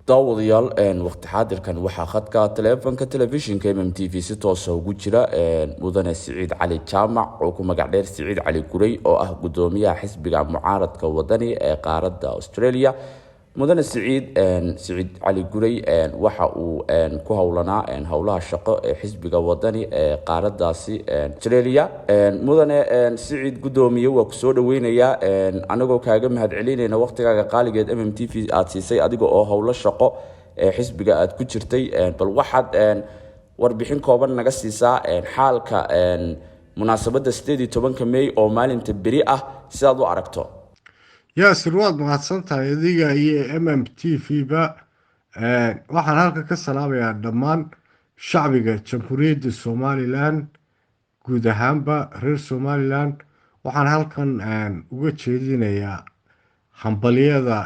Daawadayaal, waqti xaadirkan waxaa khadka taleefonka telefishinka MMTV si toosa ugu jira mudane Siciid Cali Jaamac, oo ku magac dheer Siciid Cali Guray, oo ah gudoomiyaha xisbiga mucaaradka Wadani ee qaaradda Australia. Mudane Siciid Cali Guray waxa uu ku howlanaa howlaha shaqo ee xisbiga Wadani ee qaaradaasi Australia. Mudane Siciid, gudoomiye, waa kusoo dhaweynayaa, anagoo kaaga mahad celinayna waqtigaaga qaaligeed MMTV aada siisay, adiga oo howlo shaqo ee xisbiga aada ku jirtay. Bal waxaad warbixin kooban naga siisaa xaalka munaasabadda 18-ka May oo maalinta beri ah, sidaad u aragto. Yaasir, waad mahadsan tahay adiga iyo MMTV ba. Waxaan halka ka salaamayaa dhammaan shacbiga Jamhuuriyadda Somaliland, guud ahaanba reer Somaliland. Waxaan halkan uga jeedinayaa hambalyada,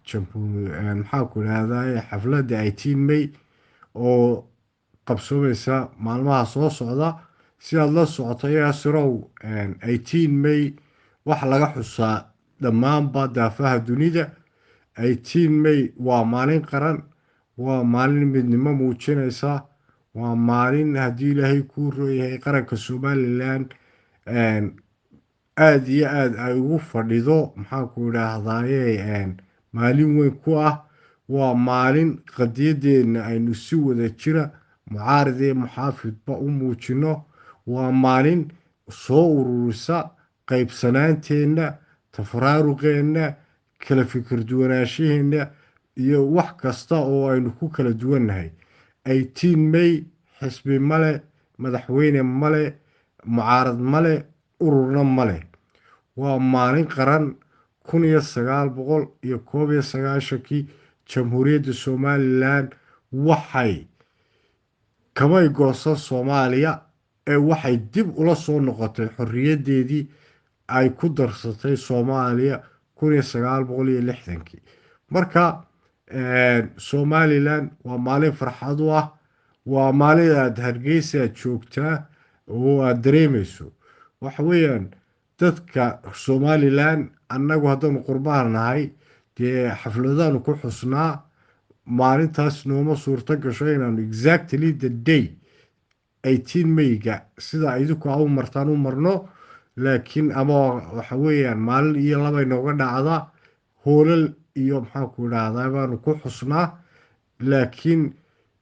maxaa ku idhahdaye, xafladda 18 May oo qabsoomeysa maalmaha soo socda. Si aad la socoto, Yaasirow, 18 May waxa laga xusaa dhammaanba daafaha dunida. 18 May waa maalin qaran, waa maalin midnimo muujinaysa, waa maalin, haddii Ilaahay kuu rooyahay, qaranka Somaliland aada iyo aada ay ugu fadhido, maxaan ku idhaahdaaye, maalin weyn ku ah. Waa maalin qadiyadeena aynu si wada jira, mucaarid iyo muxaafidba, u muujino. Waa maalin soo ururisa qaybsanaanteenna, tafaraaruqeenna, kala fikir duwanaanshaheena iyo wax kasta oo aynu ku kala duwannahay. 18 May xisbi male, madaxweyne male, mucaarad male, ururna male. Waa maalin qaran. 1991-kii Jamhuuriyadda Somaliland waxay kamay goosan Soomaaliya ee waxay dib ula soo noqotay xorriyaddeedii ay ku darsatay Soomaaliya 1960-kii. Marka Somaliland waa maalin farxad u ah, waa maalin aada Hargeysa joogtaa oo aada dareemeyso. Waxa weeyaan, dadka Somaliland, annagu haddaanu qurbaha nahay, dee xafladaanu ku xusnaa maalintaas. Nooma suurto gasho inaanu exactly the day 18 Mayga sida idinku a u martaan u marno, laakiin ama waxa weeyaan maalin iyo labay nooga dhacda, hoolal iyo, maxaanku idhaahdaa, baanu ku xusnaa. Laakiin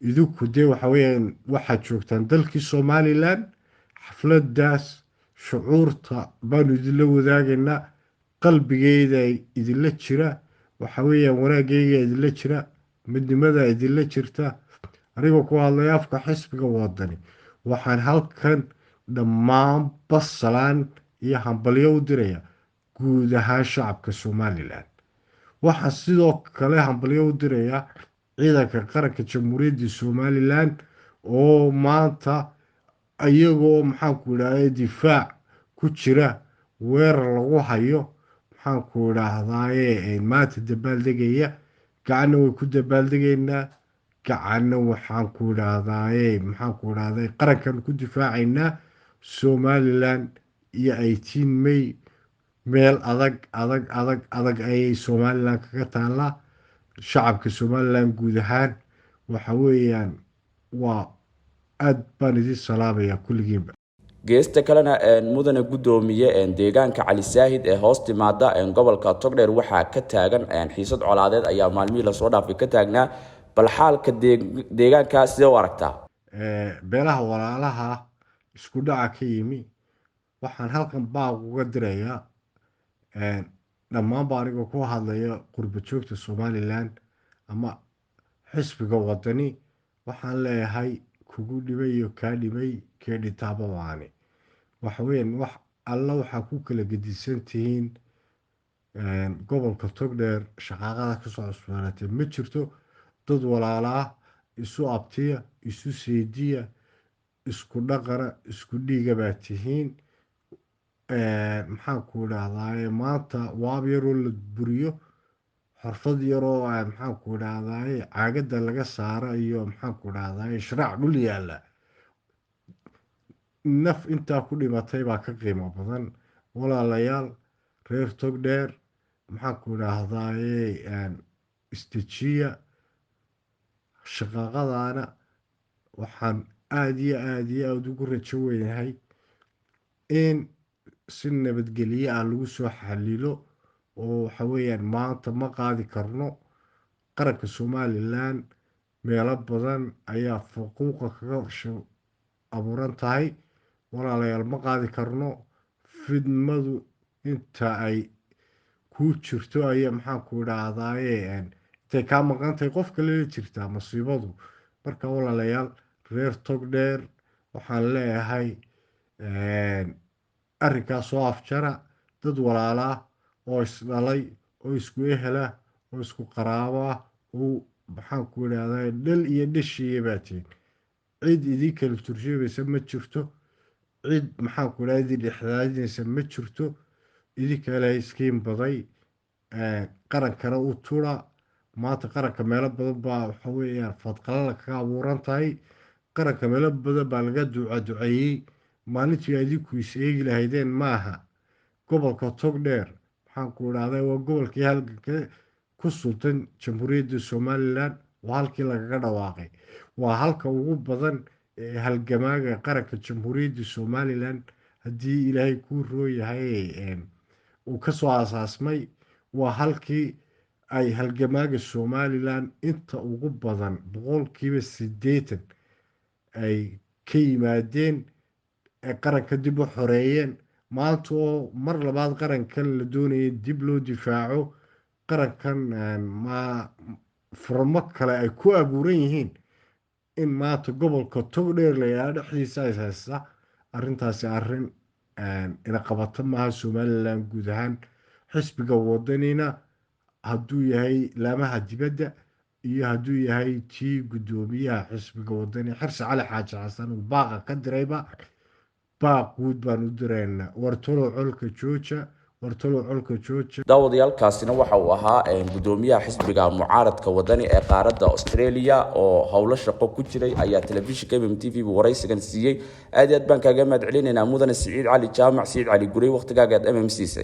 idinku dee waxa weeyaan waxaad joogtaan dalkii Somaliland. Xafladaas shucuurta baanu idinla wadaagaynaa, qalbigeyda idinla jira, waxa weeyaan wanaageyga idinla jira, midnimada idinla jirta. Anigoo ku hadlaya afka xisbiga Wadani, waxaan halkan dhammaanba salaan iyo hambalyo u diraya guud ahaan shacabka Somaliland. Waxaan sidoo kale hambalyo u dirayaa ciidanka qaranka Jamhuuriyadda Somaliland oo maanta iyagoo, maxaanku idhahda, difaac ku jira weerar lagu hayo, maxaanku idhaahdaaye, maanta dabaaldegaya. Gacanna way ku dabaaldegaynaa, gacanna waxaan ku idhaahdaaye, maxaanku idhahday, qarankan ku difaacaynaa. Somaliland iyo 18 May meel adag, adag, adag, adag ayay Somaliland kaga taallaa. Shacabka Somaliland guud ahaan waxa weeyaan waa aada baan idin salaamayaa kulligiinba. Geesta kalena, mudane guddoomiye, deegaanka Cali Saahid ee hoos timaada gobolka Togdheer waxaa ka taagan xiisad colaadeed ayaa maalmihii lasoo dhaafay ka taagnaa. Bal xaalka deegaanka sidee u aragtaa? Beelaha walaalaha isku dhaca ka yimi, waxaan halkan baaq uga dirayaa dhammaanba, anigoo ku hadlaya qurba joogta Somaliland ama xisbiga Wadani, waxaan leeyahay: kugu dhibay iyo kaa dhibay kee dhintaaba waane. Waxa weeyaan, wax alla waxaa ku kala gedisan tihiin gobolka Togdheer shaqaaqada kasoo cusboonaatay ma jirto. Dad walaalaa, isu abtiya, isu seediya, isku dhaqana, isku dhiiga baa tihiin. Maxaan ku idhahdaaye, maanta waab yaroo la buriyo, xorfad yaroo, maxaan ku idhahdaaye, caagada laga saaro iyo, maxaan ku idhahdaaye, shraac dhul yaalla, naf intaa ku dhimatay baa ka qiimo badan. Walaalayaal reer Togdheer, maxaan ku idhaahdaaye, istejiya. Shaqaaqadaana waxaan aada iyo aada iyo aada ugu rajo weynahay in si nabadgelye ah lagu soo xalilo, oo waxa weeyaan maanta ma qaadi karno. Qaranka Somalilan meelo badan ayaa fuquuqa kaga abuuran tahay. Walaalayaal, ma qaadi karno fidmadu. Inta ay kuu jirto ayaa, maxaan ku idhaahdaaye, intay kaa maqan tahay qof kale la jirtaa masiibadu. Marka walaalayaal, reer Togdheer waxaan leeyahay arrinkaas soo afjara. Dad walaalaa oo isdhalay oo isku ehela oo isku qaraabo ah oo, maxaan ku idhahdaa, dhal iyo dhashiiya baa tihin. Cid idin kala turjumaysa ma jirto, cid, maxaan ku idhahdaa, idin dhexdaadinaysa ma jirto. Idinka Ilaahay iskiin baday, qarankana u tura. Maanta qaranka meelo badan baa, waxa weeyaan, fadqalala kaga abuuran tahay. Qaranka meelo badan baa laga duca duceeyey. Maalintii adinku is eegi lahaydeen maaha. Gobolka Togdheer, maxaan ku idhahdaa, waa gobolkii halganka ku sultan Jamhuuriyadda Somalilan. Waa halkii lagaga dhawaaqay, waa halka ugu badan ee halgamaaga qaranka Jamhuuriyadda Somalilan, haddii Ilaahay kuu rooyahay, uu kasoo aasaasmay. Waa halkii ay halgamaaga Somalilan inta ugu badan, 80%, ay ka yimaadeen ee qaranka dib u xoreeyeen. Maanta oo mar labaad qarankan la doonayay dib loo difaaco, qarankan ma furmo kale ay ku abuuran yihiin, in maanta gobolka Togdheer la yidhaha dhexdiisa ay haysta arrintaasi, arrin ina qabato maaha. Somalilan guud ahaan, xisbiga Wadanina hadduu yahay laamaha dibadda iyo hadduu yahay tii guddoomiyaha xisbiga Wadani Xirsi Cali Xaaji Xasan uu baaqa ka dirayba, baaq guud baan u diraynaa: wartalow colka jooja, wartalow colka jooja. Daawadayaalkaasina waxa uu ahaa guddoomiyaha xisbiga mucaaradka Wadani ee qaaradda Australia oo howlo shaqo ku jiray ayaa telefishinka MMTV buu waraysigan siiyey. Aad iyo aad baan kaaga mahad celinaynaa, mudane Siciid Cali Jaamac, Siciid Cali Gurey, waqtigaagaad MM siisay.